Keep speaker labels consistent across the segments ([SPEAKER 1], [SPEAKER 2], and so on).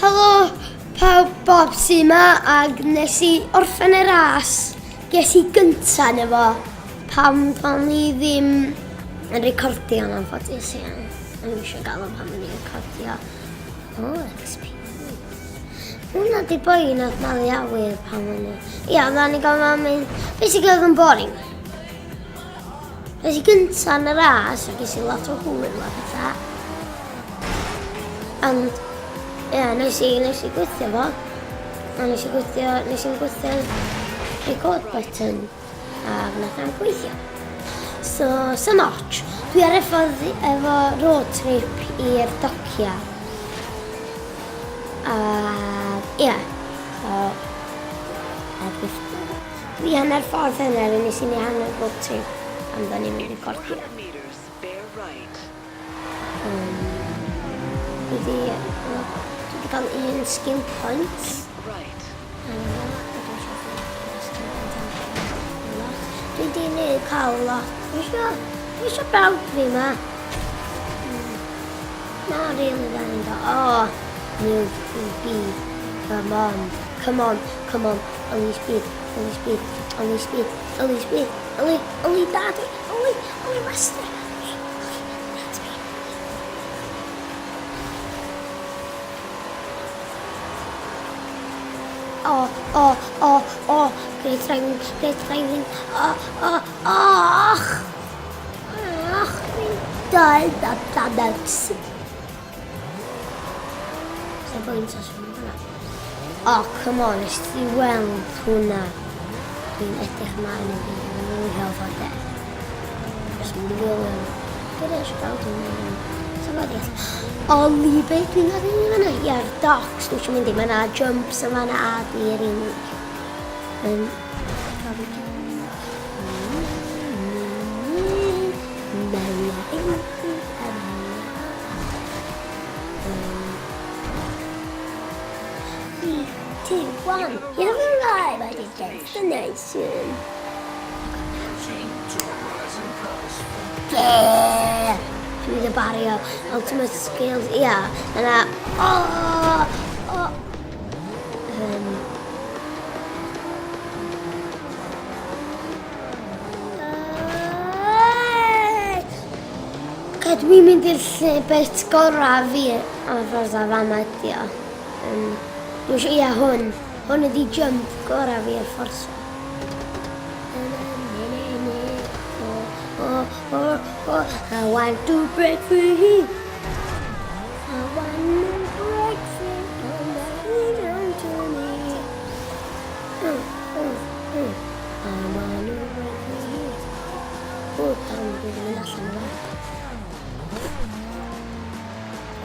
[SPEAKER 1] Helo pawb, Bob sy yma ac nes i orffen y ras. Ges i gynta yn efo pam do'n i ddim yn recordio yn anffodus iawn. O'n i eisiau gael o pan o'n i'n recordio. O, XP. Hwna di boi nath malu awyr pan o'n i... Ia, oedden ni'n gael ma'n mynd... Basically oedd yn boring. Nes i gynta yn y ras a ges i lot o hwyl a pethau. Ond, ie, yeah, nes i, nes i gweithio fo. A nes i gweithio, nes i'n gweithio record button a wnaeth o'n gweithio. So, so much. Dwi ar y ffordd efo road trip i'r docia. A, ie, yeah, so, a dwi Dwi hanner ffordd yna, fe nes i ni hanner bob trip pan da ni'n mynd recordio. Dwi wedi, dwi wedi cael un skill point. Right. Dwi wedi neud cael lot. Dwi eisiau, dwi eisiau brawd fi ma. Na, really dda ni'n dod. Oh, new PB. Come on, come on, come on. Only speed, only speed, only speed, only speed, only, only dad, only, only master. Only, dad fi. Oh, oh, oh, oh, great driving, great driving, oh, oh, oh. Ach, dwi'n dal da da. Sa'n pwynt os yw'n hwnna. Oh, come on, nes ti weld hwnna. Dwi'n edrych ymlaen i fi, mae'n wylio fo de. Os mynd i wylio. Dwi'n eisiau gweld hwnna. Sa'n gweld i allan. Oli, be dwi'n gael i fanna? Ia'r docks, dwi eisiau mynd i. Mae yna jumps yn fanna a dwi yr unig. Mae'n... 3, 2, 1. You have arrived at the destination. Yeah! Dwi wedi bario Ultimate Skills. Ia, yeah. Yna... Oh! Oh! Oce, dwi'n mynd i'r lle bit gorau fi am y ffordd a fama ydi o. Dwi eisiau, ia, hwn. Hwn ydi jump gorau fi i'r Forza. Oh, oh, oh, I want to break free. I want to break free. I'm to me. I want to break free. O, pam dwi ddim yn allan y map.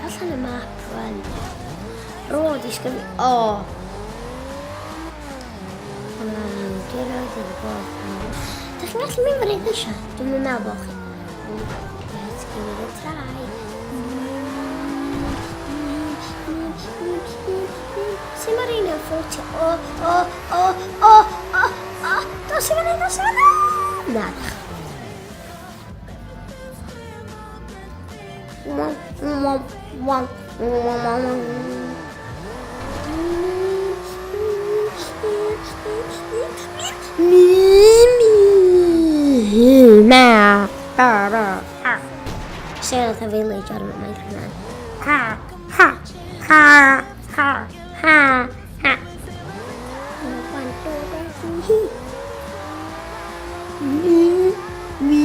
[SPEAKER 1] Allan y map, rwan. Road i sgyn... O! Waw, dwi erioed wedi bod. Dych chi'n gallu mynd fan hyn eisiau? Dwi'n mynd meddwl bod chi. Let's give it a try. Sut mae'r un yn fflotio? O, o, o, o, o, o, dos i fyny, dos i fyny! Na, Sef y village ar y mic yna. Ha, ha, ha, ha, ha, ha. Mi, mi,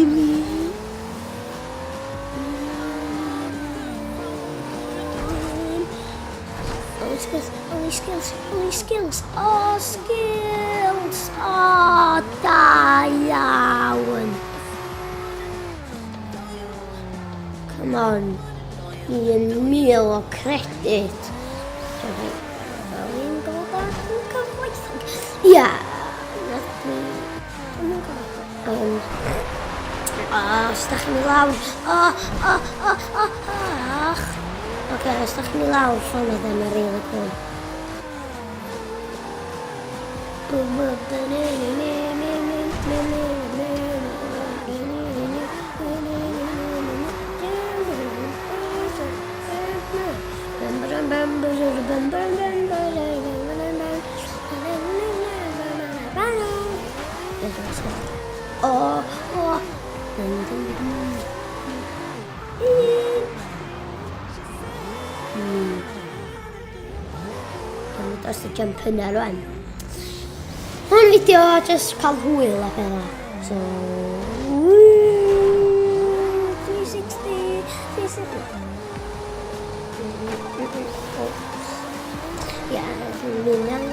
[SPEAKER 1] mi. Only skills, only skills, only skills, oh skills, oh da iawn. Come on, 1,000 o credit. Fi'n dod ar yn gyfoethog. Ia, na dwi... Dwi'n yn gyfoethog. Os da chi'n mynd lawr... O, o, o, o, ach. Oce, os da chi'n mynd lawr ffordd yna, then mae'n really cool. O, o. Dwi'n dros y jump yna rwan. Hwn fideo just cael hwyl a pethau. So, 360, 360. Ie, dwi'n mynd am i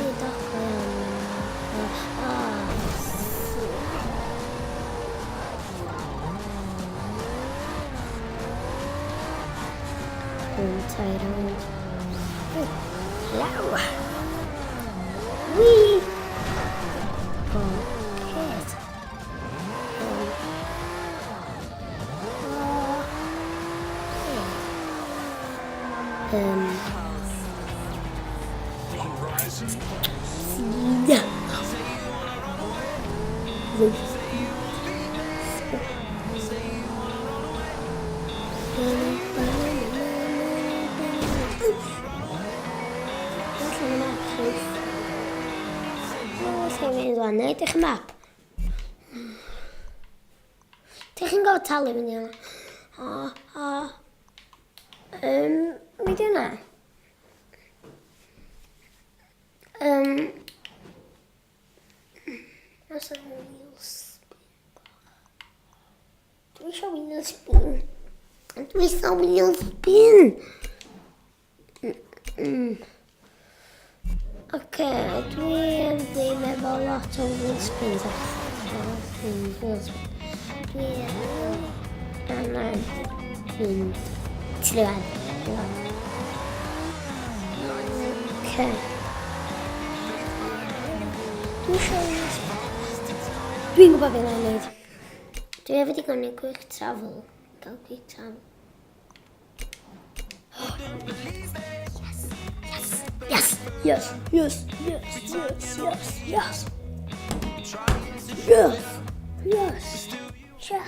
[SPEAKER 1] Un, tair, rownd. Hello! Wee! Oh, kid. Yeah. Edrych y map. Dych chi'n gofod talu fynd i hwnna? O, o. Mi di hwnna? Oes yna wheel spin? Dwi eisiau wheel spin. Dwi eisiau wheel spin. Oce, dwi ddim efo lot o wheel spins. Wheel spin. Dwi angen mynd trwad. Oce. Dwi eisiau wheel spin. Dwi'n gwybod beth mae'n neud. Dwi hefyd i gwneud quick travel. Gael quick travel. Yes, yes, yes, yes, yes, yes, yes. Yes, yes, yes.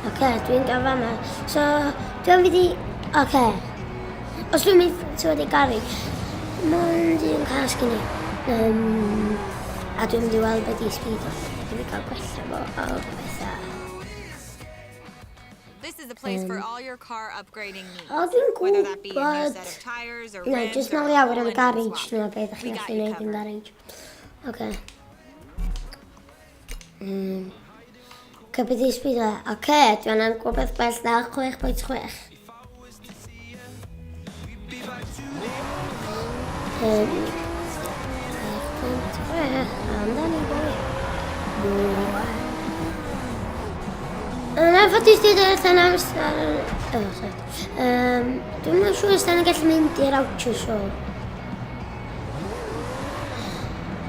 [SPEAKER 1] Oce, dwi'n gael fama. So, dwi'n mynd i... Oce. Os dwi'n mynd tuag i gari, mond un car sgyn i. A dwi'n mynd i weld beth i speed o. Dwi'n mynd i gael gwella fo o bethau.
[SPEAKER 2] This is a place for all your car upgrading needs.
[SPEAKER 1] O, dwi'n
[SPEAKER 2] Whether that be a new
[SPEAKER 1] gwybod.
[SPEAKER 2] set of tires or
[SPEAKER 1] Na,
[SPEAKER 2] rims
[SPEAKER 1] jyst
[SPEAKER 2] or
[SPEAKER 1] nôl
[SPEAKER 2] a
[SPEAKER 1] i awr
[SPEAKER 2] full
[SPEAKER 1] am
[SPEAKER 2] engine
[SPEAKER 1] garage
[SPEAKER 2] swap.
[SPEAKER 1] na beth ydych
[SPEAKER 2] We
[SPEAKER 1] chi'n
[SPEAKER 2] got
[SPEAKER 1] gallu
[SPEAKER 2] you
[SPEAKER 1] gwneud yn
[SPEAKER 2] covered.
[SPEAKER 1] garage. Oce. Oce, beth i speed o? Oce, dwi'n angen gwybod bell na 6.6. 6.6, amdani boi. Boi. Yn anffodus dwi wedi allan amser... Oh, sorry. Dwi'n yn siŵr os da ni'n gallu mynd i'r auto show.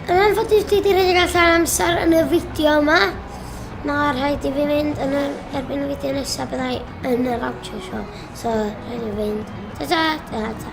[SPEAKER 1] Yn anffodus dwi wedi rhedeg allan amser yn y fideo yma. Mae rhaid i fi fynd yn yr, erbyn y fideo nesaf byddai yn yr auto show. So, rhaid i fi fynd. Ta ta, ta ta.